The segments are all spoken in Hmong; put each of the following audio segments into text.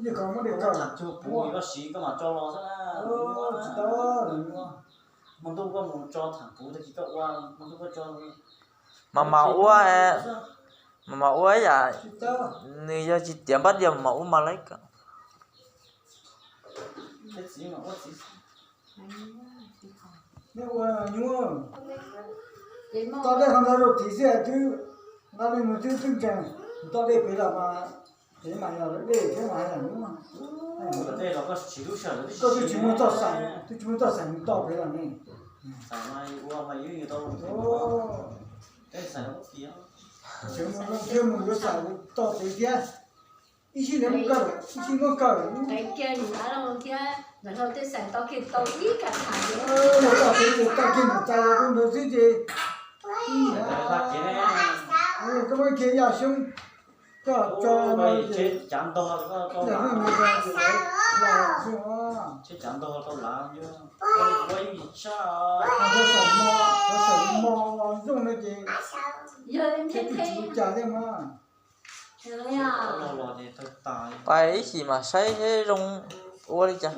Koj tham cuag puv koj siv koj mam tso los xwb na. Tsis tau, hmo ntuj koj mus tso tham puv tag kis koj ua, hmo ntuj koj tso. Mas mas ua, mas mas ua yam, nws yog tsis tiav npab dias mas ua mas lawv kom. Toj dej qhov ntawd rau tid xwb twb, nqa li mus twb twb ntsees, toj dej pem los mas, pem mas yog dej thiab mas hais yam hnub. Koj twb tsis muaj txoj xaim, twb tsis muaj txoj xaim mus toj pem los ne. Sawv mus zoo thiab mus yuav xaim toj pem thiab. Ib sij lawv muab kaw, ib sij muab kaw. Qee kiag nws ab los thiab ntawm hlau tej xaim tau kiag tau ib ka tham li. Tau kiag nws txais los rau ntawd xwb ces, koj muab kiag yaj xyoob, koj tso no ces, yaj xyoob nws tso ces lawv los xwb os. Cov xaim mos, cov xaim mos zoo no ces, yog li thiab tsis ua cas thiab mas. Pais ib chim mas saib seb zoo ua li cas.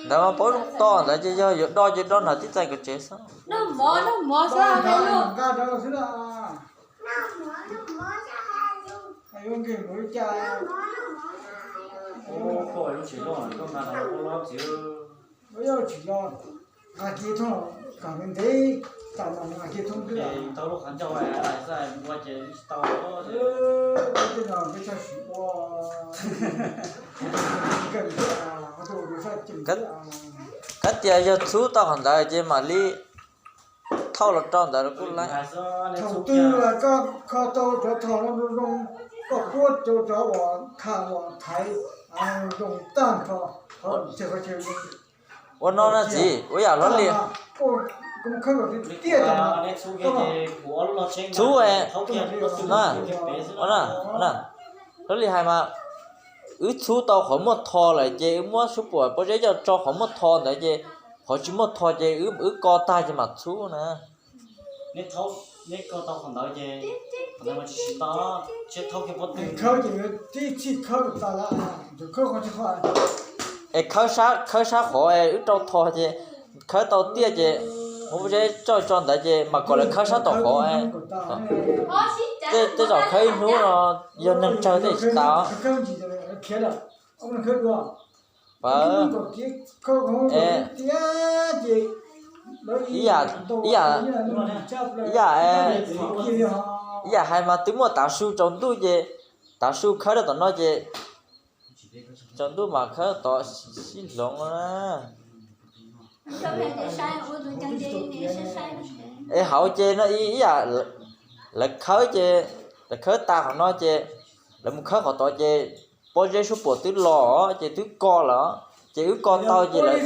Ntawd mas paub zoo toj ntawd ces yog yuav do ces do nram tib txais kom tsev xwb. Nqa rau xwb na. Yuav nkeeg mus li cas? Tsis los, nqa kiag thooj, kam ntev ntev, tam no nqa kiag thooj twb. Kab tias yog txhub tau qhov ntawd ces mam li thauj los rau ntawd los kuj laib. Thaum twg koj kho tau cov thos no zoo zoo, koj puab rau cov uas kha uas thaiv zoo tag nrho. Ua no na txiv, ua yam hlob Lis, txhub, hlob Lis hais mas, wb txhub tau qhov muaj tho lawm ces wb muab suab puam pob zeb coj tso qhov muaj tho ntawd ces, qhov tsis muaj tho ces wb ko tag ces mam txhub na. Khawb ces tib txhij khawb tas lawm, khawb qhov tsis qhov. Es khawb sab, khawb sab qhov es wb rau tho ces khawb tau tiaj ces muab pob zeb coj tso ntawd ces mam kom lawv khawb sab tom qhov. Tej zaum khawb ib hnub no yog neeg tsawg tej tsis tas. Ib yam, ib yam, ib yam, ib yam hais mas twb muaj tav su tsaus ntuj ces, tav su khawb rau tom no ces tsaus ntuj mas khawb tod sib hloov na. Es hauv ces no ib yam, lawv khawb ces, lawv khawb tas qhov no ces lawv mus khawb qhov tod ces pob zeb suab puam twb los ces twb ko lawm, ces wb ko tau ces lawv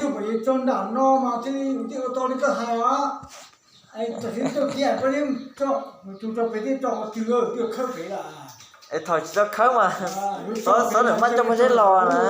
Es thaum tsis tau khawb mas xov xov lawm maj coj pob zeb los na.